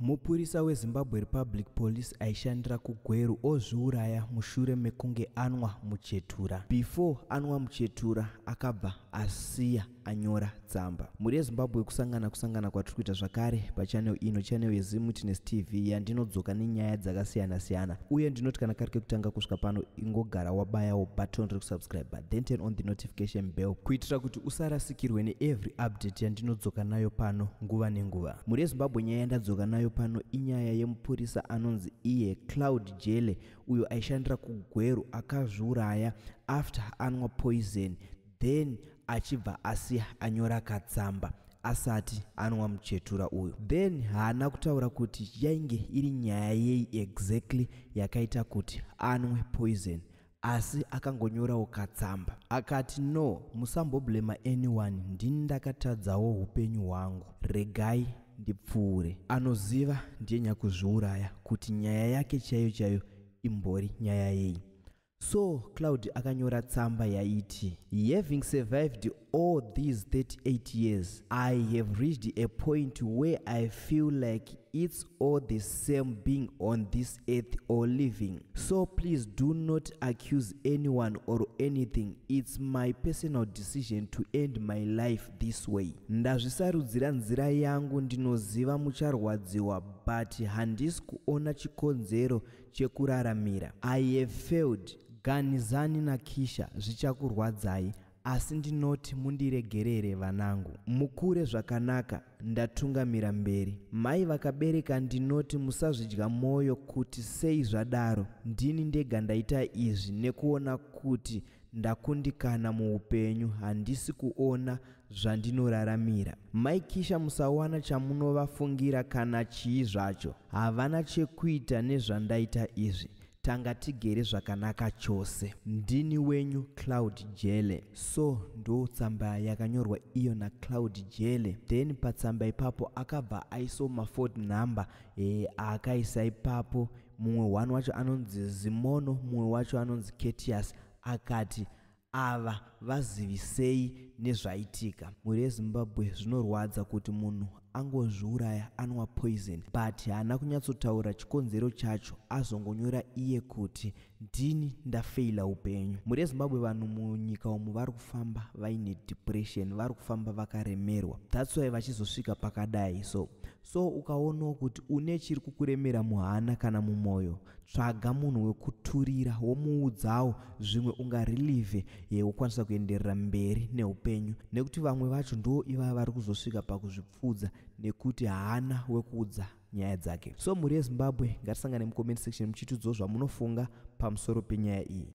Mupurisa weZimbabwe Republic Police aishandira kuGweru ozviuraya mushure mekunge anwa muchetura. Before anwa muchetura, akabva asiya anyora tsamba. Mhuri yeZimbabwe, kusangana kusangana kwatiri kuita zvakare pachannel ino, channel yeZimwitness TV, yandinodzoka nenyaya dzakasiyana-siyana. Uye ndinoti kana kari kekutanga kusvika pano, ingogara wabayawo button rekusubscribe, then turn on the notification bell kuitira kuti usarasikirwe neevery update yandinodzoka nayo pano nguva nenguva. Mhuri yeZimbabwe, nyaya yandadzoka nayo pano inyaya yemupurisa anonzi iye Cloud Jele, uyo aishandira kuGweru, akazviuraya after anwa poison, then achibva asiya anyora katsamba asati anwa muchetura uyu. Then haana kutaura kuti yainge iri nyaya yei exactly yakaita kuti anwe poison, asi akangonyorawo katsamba akati, "No, musamboblema anyone. Ndini ndakatadzawo upenyu hwangu. Regai ndipfuure. Anoziva ndiye nyakuzviuraya kuti nyaya yake chaiyo chaiyo imbori nyaya yei." So Cloud akanyora tsamba yaiti, "Having survived all these 38 years, I have reached a point where I feel like it's all the same being on this earth or living. So please do not accuse anyone or anything. It's my personal decision to end my life this way. Ndazvisarudzira nzira yangu. Ndinoziva mucharwadziwa, but handisi kuona chikonzero chekuraramira. I have failed. Ganizani naKisha, zvichakurwadzai, asi ndinoti mundiregerere. Vanangu, mukure zvakanaka. Ndatungamira mberi. Mai vakabereka, ndinoti musazvidya mwoyo kuti sei zvadaro. Ndini ndega ndaita izvi nekuona kuti ndakundikana muupenyu. Handisi kuona zvandinoraramira. Mai Kisha, musawana chamunovafungira kana chii zvacho. Havana chekuita nezvandaita izvi. Tanga tigere zvakanaka chose. Ndini wenyu Cloud Jele." So ndo tsamba yakanyorwa iyo naCloud Jele. Then patsamba ipapo akabva aisawo mafoni number aakaisa ipapo. Mumwe one wacho anonzi Zimono, mumwe wacho anonzi Ketias. Akati ava vazivisei nezvaitika. Mhuri yeZimbabwe, zvinorwadza kuti munhu angozviuraya anwa poison, but haana kunyatsotaura chikonzero chacho. Azongonyora iye kuti ndini ndafeila upenyu. Mhuri yeZimbabwe, vanhu munyika umu vari kufamba vaine depression, vari kufamba vakaremerwa. That's why vachizosvika pakadai. So ukaonawo kuti une chiri kukuremera muhana kana mumwoyo, tsvaga munhu wekuturira, womuudzawo. Zvimwe ungarelieve, wokwanisa kuenderera mberi neupenyu, nekuti vamwe vacho ndo ivava vari kuzosvika pakuzvipfudza nekuti haana wekuudza nyaya dzake. So mhuri yeZimbabwe, ngatisangane mucomment section muchitiudzawo zvamunofunga pamusoro penyaya iyi.